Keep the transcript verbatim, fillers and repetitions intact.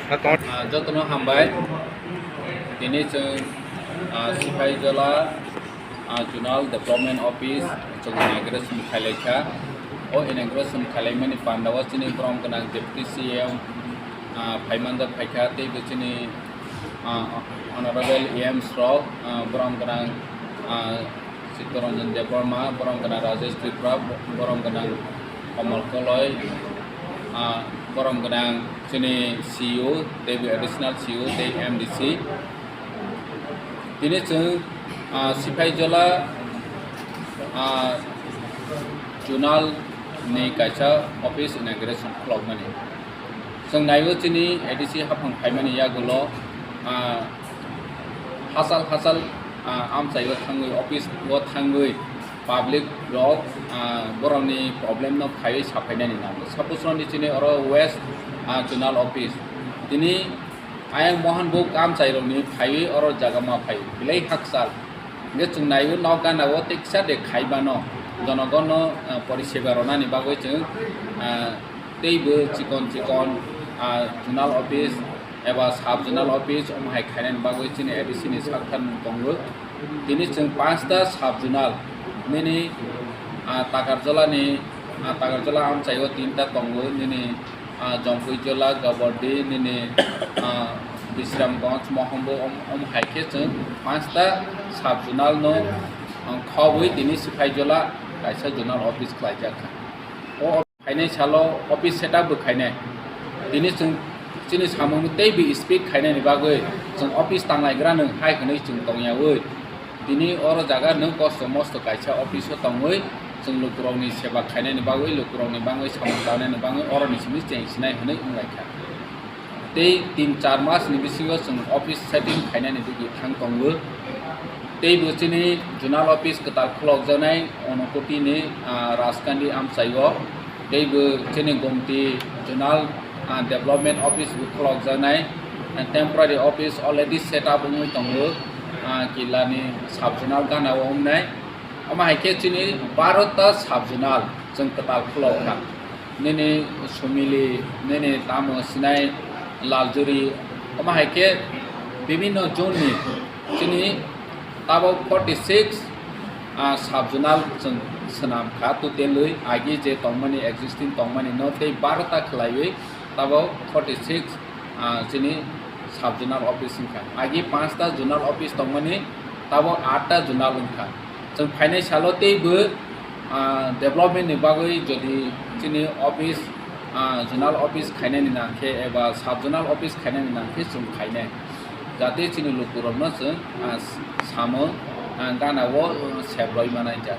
Ah, jotono hambai. Tini chwng, ah, Sipaijola, ah, Zonal Development Office chwng inauguration khailai kha. O inauguration khailaimani pandao chini borom gwnang Deputy C M, ah, phaimanjak phaikha, tei bo chini, ah, Honorable E Ms rok, ah, borom gwnang, ah, Chittaranjan Debbarma, borom gwnang Rajesh Tripura, borom gwnang Kamal Koloi, ah, borom gwnang chini C E O, tei bo additional C E O, tei M D C. Tini chwng, ah, Sipaijola, ah, Zonal ni kaisa office inauguration khlokmani. Chwng naiwi chini A D C haphang phaimani yagulo, ah, hachal hachal, ah, amchaio thangwi, office o thangwi public rok, ah, borokni problem no phaiwi saphainani nango. Suppose roni chini oro West, ah, Zonal Office. Tini ayang Mohan Buk amchairokni phaiwi oro jaga ma phai belai hakchal. Hingke chwng naiwi nok gana o tei kisa de khaibano jonogono, ah, poriseba ronani bagwi chwng, ah, teibo chikon chikon, ah, Zonal Office eba Sub Zonal Office omo hai khainani bagwi chini A D C ni sakthar mung tongo. Tini chwng panchta Sub Zonal nini, ah, Takarjolani, ah, Takarjola amchaio tinta tongo nini, ah, Jompuijola, Gabardi, nini, ah, Bisramganj, Mohambo, om, om hai khe chwng panchta Sub Zonal no, ah, khobwi tini Sipaijola kaisa Zonal Office khlaijak kha. O Khainai salo office setup bo khainai. Tini chwng chini samung tei bi speed khainani bagwi chwng office tanglaigra nwng hai hwnwi chwng tongyawi. Tini oro jaga nwng kosto mosto kaisa office o tongwi chwng lukurokni seba khainani bagwi, lukurokni bagwi samung tangnani bagwi oroni simi cheng sinai hwnwi wnglaikha. Tei tin char mas ni bisingo chwng office setting khainani digi thang tongo. Tei bo chini Zonal Office kwtal khulokjaknai Unakoti ni, ah, Rajkandi amchaio. Tei bo chini Gomti Zonal, ah, Development Office bo khulokjaknai, ah, temporary office already set up wngwi tongo, ah, Kilani Sub Zonal gana o wngnai. Omo hai khe chini barota Sub Zonal chwng kwtal khulok kha. Nini Sumili, nini tamo sinai Laljuri, omo hai khe bibinno zone ni chini tabok forty six, ah, Sub Zonal chwng swnam kha, totally agi je tongmani, existing tongmani no tei barota khlaiwi tabok forty six, ah, chini Sub Zonal Office wngkha. Agi panchta Zonal Office tongmani, tabok atta Zonal wngkha. Chwng phainai salo teibo, ah, development ni bagwi jodi chini office, ah, Zonal Office khainani nangkhe eba Sub Zonal Office khainani nangkhe chwng khainai. Jate chini lukurokno chwng, ah, samung, ah, gana o, ah, sebroi manai jak.